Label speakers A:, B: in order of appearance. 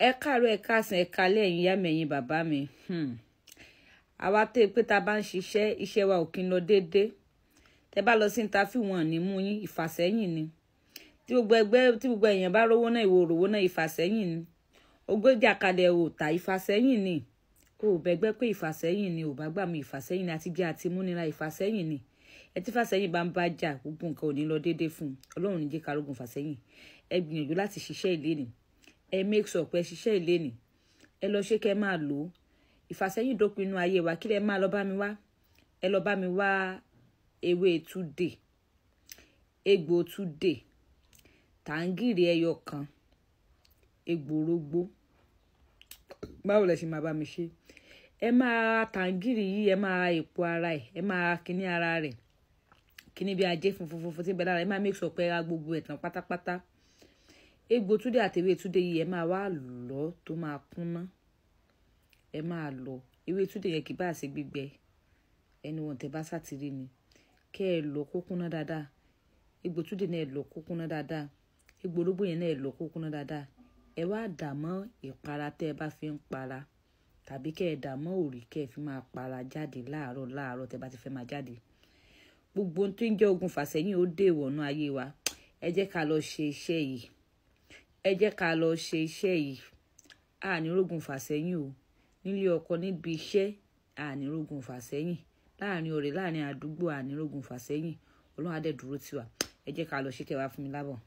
A: Ẹ káàárọ̀, ẹ káàsán, ẹ káalẹ́, ẹ̀yin ìyá mi, ẹ̀yin bàbá mi. Àwa tó pé tá a bá ń ṣiṣẹ́, iṣẹ́ wa ò kí ń lọ déédéé. Tẹ́ bá lọ sí interview, wọn ní mú yín, ìfàsẹ́yìn ni. Tí gbogbo ẹgbẹ́, tí gbogbo èèyàn bá rówó náà, ìwọ òrówó náà, ìfàsẹ́yìn ni. Ogójì àkàlẹ̀ ò tà, ìfàsẹ́yìn ni. O ò bẹ́gbẹ́ pé ìfàsẹ́yìn ni, ò bá gbà mí, ìfàsẹ́yìn ni. Àti jẹ́ àti múnira, ìfàsẹ́yìn ni. Ẹ tí fàsẹ́yìn bá ń bá jà, gbogbo nǹkan ò ní lọ déédéé fún un. Ọlọ́run ní jẹ́ ká rógun fàsẹ́yìn. Ẹ gbìyànjú láti ṣiṣẹ́ ìlénìí. Ẹ make sure pé ẹ ṣiṣẹ́ ìlénìí. Ẹ lọ ṣe kẹ́ máa lò ó. Ìfàsẹ́yìn dópin inú ayé wa. Kí lẹ máa lọ bá mi wá? Ẹ lọ bá mi wá ewé túdè, egbò túdè, tàǹgìrì ẹyọ kan, egbò rógbó. Báwo lẹ ṣe máa bá mi ṣe? Ẹ máa tàǹgìrì yìí, ẹ máa èpo ara ẹ, ẹ máa kíní ara rẹ̀, kíní bí ajé funfun funfun tí ń bẹ lára ẹ. Máa make sure pé ẹ ra gbogbo ẹ̀ tán pátápátá. Egbò túdè àti ewé túdè yìí, ẹ máa wá lọ tó máa kúnná. Ẹ máa lọ ewé túdè yẹn, kì bá ṣe gbígbẹ, ẹni wọn tẹ bá sátìrí ni kẹ́ ẹ lọ kó kúnná dáadáa. Egbò túdè náà, ẹ lọ kó kúnná dáadáa. Egbò orógbó yẹn náà, ẹ lọ kó kúnná dáadáa. Ẹ wá dà mọ́ ìpara tẹ́ ẹ bá fi ń para, tàbí kẹ́ ẹ dà mọ́ òrì, kẹ́ ẹ fi máa para jáde láàárọ̀ láàárọ̀ tẹ́ bá ti fẹ́ máa jáde. Gbogbo ohun tó ń jẹ́ ogun fàsẹ́yìn, ó dé ìwọ̀nú ayé wa. Ẹ jẹ́ ká lọ ṣe iṣẹ́ yìí. Ẹ jẹ́ ká lọ ṣe iṣẹ́ yìí. A ní rógun fàsẹ́yìn o. Nílé ọkọ, níbi iṣẹ́, a ní rógun fàsẹ́yìn. Láàrin ọ̀rẹ́, láàrin àdúgbò, a ní rógun fàsẹ́yìn. Ọlọ́run á dẹ̀ dúró tiwa. Ẹ jẹ́ ká lọ ṣe kẹ́ wá fún mi lábọ̀.